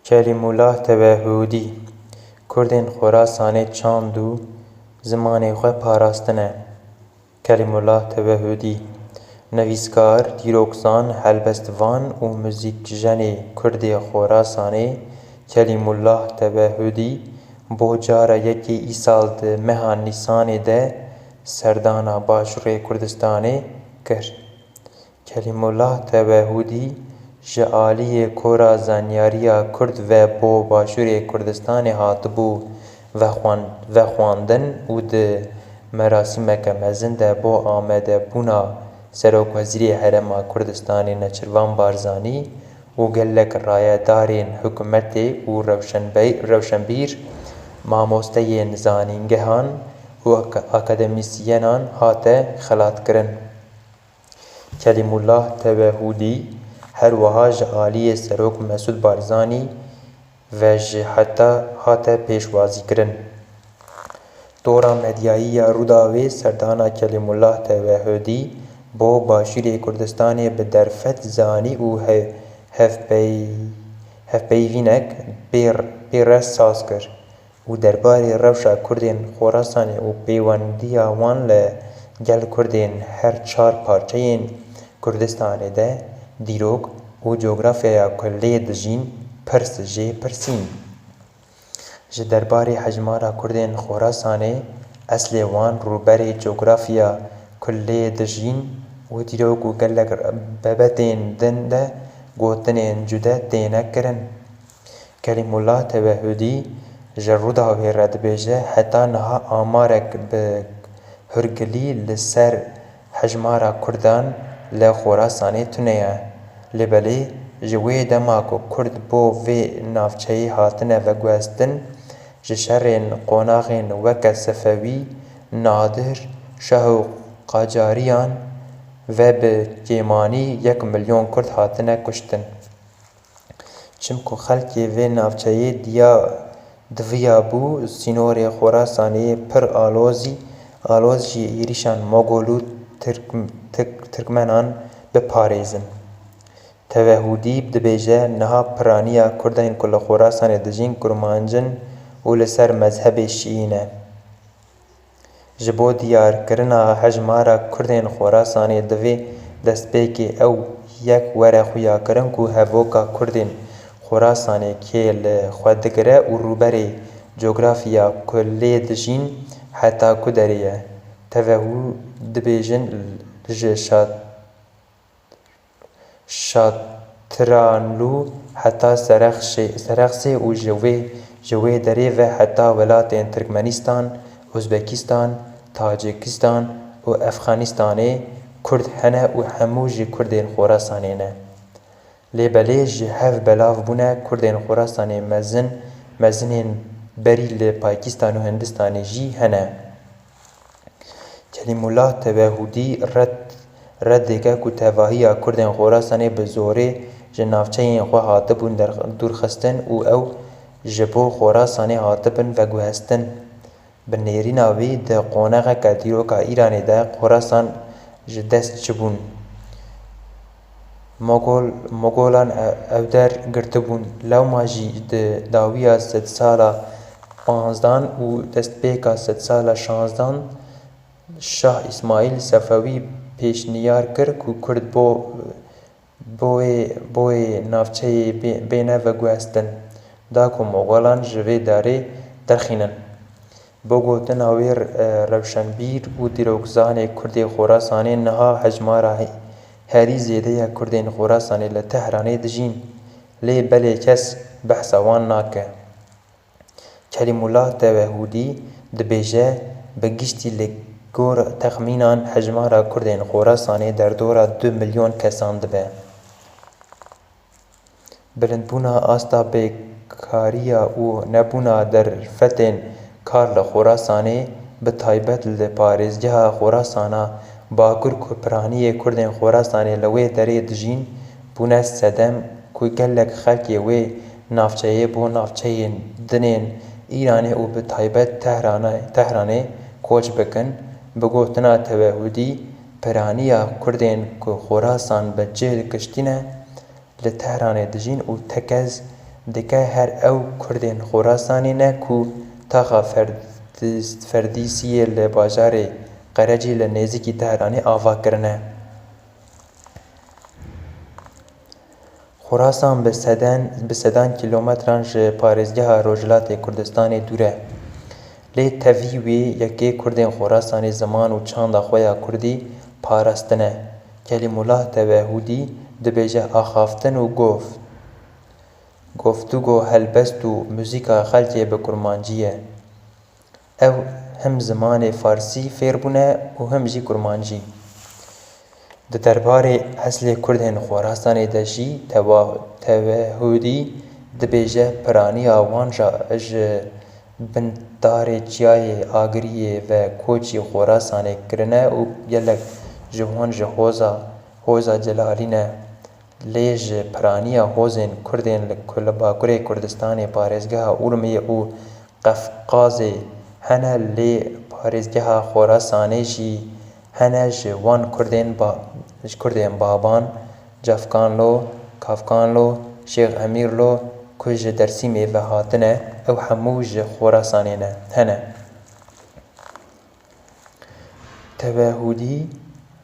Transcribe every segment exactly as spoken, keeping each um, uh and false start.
Kelîmullah Tewehûdî, Kurdên Xorasanê çand û zimanê xwe parastine. Kelîmullah Tewehûdî, nivîskar, dîrokzan, helbestvan û muzîkjenê Kurdê Xorasanê Kelîmullah Tewehûdî bo cara yekê îsal di meha Nîsanê de serdana Başûrê Kurdistanê kir. Kelîmullah Tewehûdî ji aliyê Kora Zanyariya Kurd ve bo Başûrê Kurdistanê hatibû vexwan-, vexwandin û di merasîmeke mezin de bo amadebûna Serokwezîrê Herêma Kurdistanê Neçirvan Barzanî û gelek rayedarên hikûmetê û rewşenbey-, rewşenbîr, mamosteyên zanîngehan û ak-, akademîsyenan hate xelatkirin. Kelîmullah Tewehûdî her wiha ji aliyê Serok Mesûd Barzanî ve jî heta hate pêşwazîkirin. Tora medyayî ya Rûdawê serdana Kelîmullah Tewehûdî bo Başûrê Kurdistanê bi derfet zanî û he-, hevpey-, hevpeyvînek pê, pê re saz kir. û derbarê rewşa Kurdên Xorasanê û pêwendiya wan li gel Kurdên her çar parçeyên Kurdistanê de dîrok û cografyaya ku lê dijîn pirs jê pirsîn. Ji derbarê hejmara Kurdên Xorasanê, eslê wan, rûberê cografya ku lê dijîn û dîrok û gelek bebetên din de gotinên cude têne kirin. Kelîmullah Tewehûdî ji Rûdawê re dibêje, heta niha amarek bi hurgilî li ser hejmara Kurdan li Xorasanê tune ye. Lê belê ji wê dema ku Kurd bo vê navçeyê hatine veguhestin, ji şerên qonaxên weke Sefewî, Nadir, Şah û Qacariyan ve bi kêmanî yek milyon Kurd hatine kuştin. Çimku xelkê vê navçeyê diya diviyabû sînorê Xorasanê pir alozî, aloz ji êrîşan Mogol û Tirk-, Tirk-, Tirkmenan biparêzin. Tewehûdî dibêje, niha piraniya Kurdên ku li Xorasanê dijîn kurmanc in û li ser mezhebê şîî ne. Ji bo diyarkirina hejmara Kurdên Xorasanê divê destpêkê ew yek were xuyakirin ku hevoka Kurdên Xorasanê kê li xwe digire û rûberê cografya ku lê dijîn heta ku derê ye. Tevehû dibêjin ji şat Şatranlû heta Serexşê-, Serexsê û ji wê, ji wê derê ve heta welatên Tirkmenîstan, Ûzbekîstan, Tacikîstan û Efxanîstanê Kurd hene û hemû jî Kurdên Xorasanê ne. Lê belê ji hev belav bûne Kurdên Xorasanê mezin, mezinên berî li Pakîstan û Hindistanê jî hene. Kelîmullah Tevehûdî red, red dike ku tevahiya Kurdên Xorasanê bi zorê ji navçeyên xwe hatibûn der-, dûrxistin û ew ji bo Xorasanê hatibin veguhestin. Bi nêrîna wî di qonaxeke dîroka Îranê de Xorasan ji dest çibûn. Mogol, Mogolan e-, ewder girtibûn. Lewma jî di dawiya sedsala panzdan û destpêka sedsala şanzdan Şah Îsmaîl Sefewî pêşniyar kir ku Kurd bo, boyê, boyê navçeyê bê-, bêne veguhestin, da ku Mogolan ji vê darê derxînin. Bo gotina wê, e, rewşenbîr û dîrokzanê Kurdê Xorasanê niha hejmara he-, herî zêde ya Kurdên Xorasanê li Tehranê dijîn, lê belê kes behsa wan nake. Kelîmullah Tevehûdî dibêje, bi giştî li gor texmînan hejmara Kurdên Xorasanê derdora du milyon kesan dibe. Bilindbûna asta bêkariya û nebûna derfetên kar li Xorasanê, bi taybet li parêzgeha Xorasana Bakur ku piraniyê Kurdên Xorasanê li wê derê dijîn, bûne sedem ku gelek xelkê wê navçeyê bo navçeyên din ên Îranê û bi taybet Tehranê, Tehranê koç bikin. Bi gotina Tevehûdî, piraniya Kurdên ku Xorasan bi cih dikiştîne, li Tehranê dijîn û tekez dike, her ew Kurdên Xorasanê ne ku taxa Ferdî-, Ferdîsiyê li bajarê Qerecî li nêzîkî Tehranê ava kirine. Xorasan bi seden, bi sedan kîlometran ji parêzgeha Rojhilatê Kurdistanê dûr e. Lê tevî wê yekê Kurdên Xorasanê ziman û çanda xwe ya Kurdî parastine. Kelîmullah Tewehûdî dibêje axaftin û gov. Goftûgo, helbest û muzîka xelkê bi kurmancî ye. Ew him zimanê farsî fêr bûne û him jî kurmancî. Di derbarê eslê Kurdên Xorasanê de jî Tewa-, Tewehûdî dibêje piraniya wan ji, ji bindarê çiyayê Agiriyê ve koçî Xorasanê kirine û gelek ji wan ji hoza, hoza Celalî ne. Lê ji piraniya hozên Kurdên li ku-, li Bakurê Kurdistanê parêzgeha Urmiyê û Qefqazê hene, lê parêzgeha Xorasanê jî hene ji wan Kurdên ba-, ji Kurdên Baban, Cafkanlo, Kafkanlo, Şêx Emîrlo ku ji Dersîmê ve hatine, ew hemû ji Xorasanê ne, hene. Tewehûdî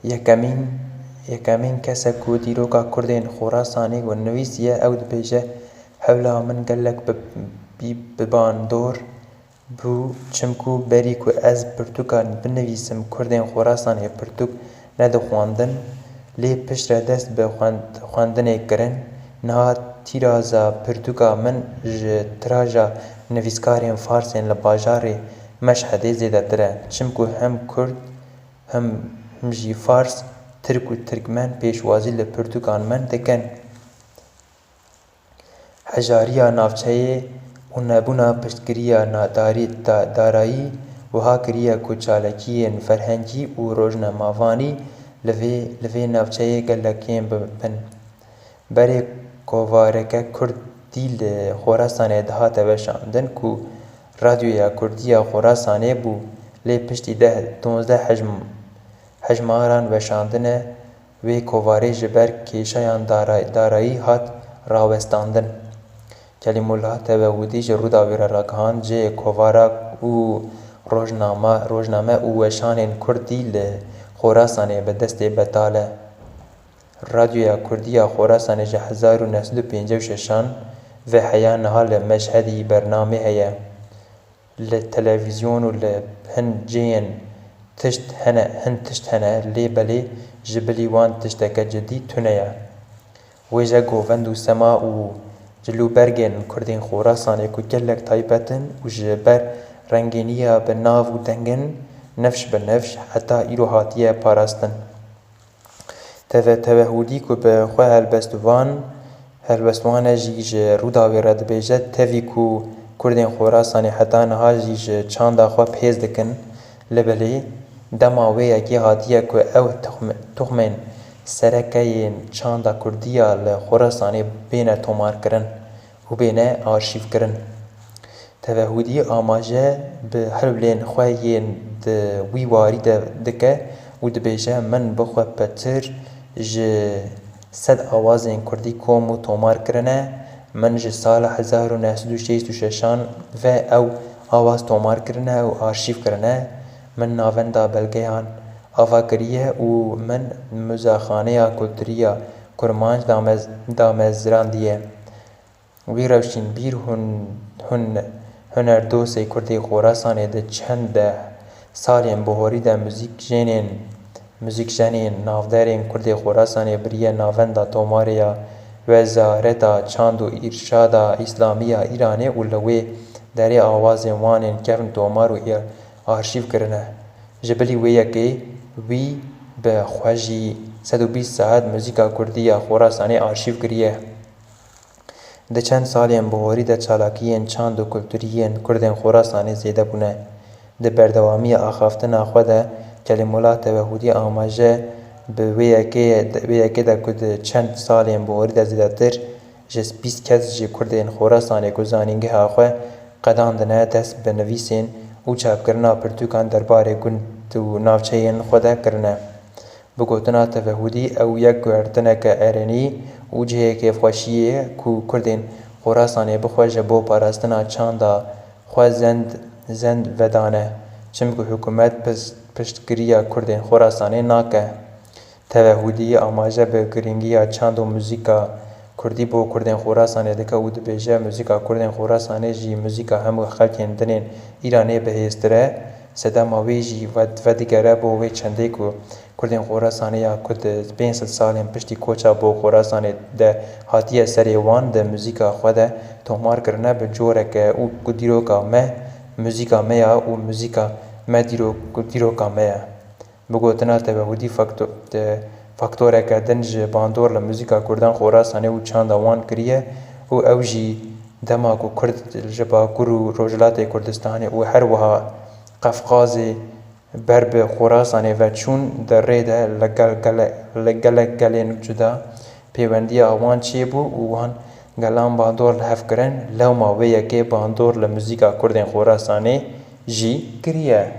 yekemîn, yekemîn kes e ku dîroka Kurdên Xorasanê nivîsiye. Ew dibêje, hewla min gelek bi, bi, bi bandor bû, çimku berî ku ez pirtûkan binivîsim, Kurdên Xorasanê pirtûk nedixwandin, lê piştre dest bi xwend-, xwendinê kirin. Niha tîraza pirtûka min ji tiraja nivîskarên farsên li bajarê Meşhedê zêdetir e, çimku hem kurd, hem, hem jî fars, tirk û tirkmen pêşwazî li pirtûkan min dikin. Hejariya navçeyê û nebûna piştgiriya na-, darî-, da-, darayî wiha kiriye ku çalakiyên ferhengî û rojnamevanî li vê, li vê navçeyê gelek kêm bi-, bin. Berê kovareke kurdî li Xorasanê dihate weşandin ku Radyoya Kurdî ya Xorasanê bû, lê piştî deh, duwazdeh hejm-, hejmaran weşandine, wê kovarê ji ber kêşeyan dara-, darayî hat rawestandin. Kelîmullah Tewehûdî ji Rûdawê re ragihand, cihê kovara û rojnama-, rojname û weşanên kurdî li Xorasanê bi destê betal e. Radyoya Kurdî ya Xorasanê ji hezar û neh sed û pêncî û şeşan ve heya niha li Meşhedî bernamê heye. Li televîzyon û li hin cihên tişt hene, hin tişt hene, lê belê ji bilî wan tişteke cidî tune ye. Wêje govend û sema û cilûbergên Kurdên Xorasanê ku gelek taybet in û ji ber rengîniya bi nav û deng in, nifş bi nifş heta îro hatiye parastin. Teve-, Tevehûdî ku bi xwe helbestvan, helbestvan e jî ji Rûdawê re dibêje, tevî ku Kurdên Xorasanê heta niha jî ji çanda xwe pêz dikin, li bilî dema wê yekê hatiye ku ew tuxm-, tuxmên sereke yên çanda kurdî ya li Xorasanê bêne tomarkirin û bêne arşîvkirin. Tevehûdî amaje bi hewlên xwe yên di wî warî de dike û dibêje, min bi xwe petir ji sed awazên kurdî kom û tomar kirine. Min ji sala hezar û neh sed û şêst û şeşan ve ew awaz tomar kirine û arşîv kirine. Min navenda belgeyan ava kiriye û min Muzexaneya Kulturî ya Kurmanc damez-, damezrandiye. Wî rewşînbîr hûn, hûn, hunerdosê Kurdê Xorasanê di çend de salên bihorî de muzîkjenên, muzîkjenên navderên Kurdê Xorasanê biriye navenda tomarê ya Wezareta Çand û Îrşada Îslamî ya Îranê û li wê derê awazên wan ên kevn tomar û arşîv kirine. Ji bilî wê yekê wî bi xwe jî sed û bîst saet muzîka Kurdî ya Xorasanê arşîv kiriye. Di çend salên bihorî de çalakiyên çand û kulturî yên Kurdên Xorasanê zêde bûne. Di berdewamiya axaftina xwe de Kelîmullah Tewehûdî amaje bi wê yekê, wê yekê de ku di çend salên bihorî de zêdetir ji bîst kes ji Kurdên Xorasanê ku zanîngeha xwe qedandine dest bi nivîsên û çapkirina pirtûkan derbarê gund û navçeyên xwe de kirine. Bi gotina Tevehûdî, ew yek guhertineke erênî û cihê kêfxweşiyê ye ku Kurdên Xorasanê bi xwe ji bo parastina çanda xwe zend, zend vedane, çimku hikûmet pişt, piştgiriya Kurdên Xorasanê nake. Tevehûdî amaje bi girîngiya çand û muzîka Kurdî bo Kurdên Xorasanê dike û dibêje, muzîka Kurdên Xorasanê jî muzîka hemû xelkên dinên Îranê bihêztir e. Sedema wê jî ve-, vedigere bo wê çendê ku Kurdên Xorasanê ya ku di pênc sed salên piştî koça bo Xorasanê de hatiye serê wan, di muzîka xwe de tomar kirine bi coreke û ku dîroka me muzîka me ya û muzîka me dîrok-, dîroka me ye. Bi gotina Tevehûdî fakto-, te-, faktoreke din ji bandor li muzîka Kurdan Xorasanê û çanda wan kiriye û ew jî dema ku Kurd ji Bakur û Rojhilatê Kurdistanê û her wiha Qefqazê ber bi Xorasanê ve çûn, di rê de li gel gele-, li gelek gelên cuda pêwendiya wan çêbû û wan gelan bandor li hev kirin, lewma wê yekê bandor li muzîka Kurdên Xorasanê jî kiriye.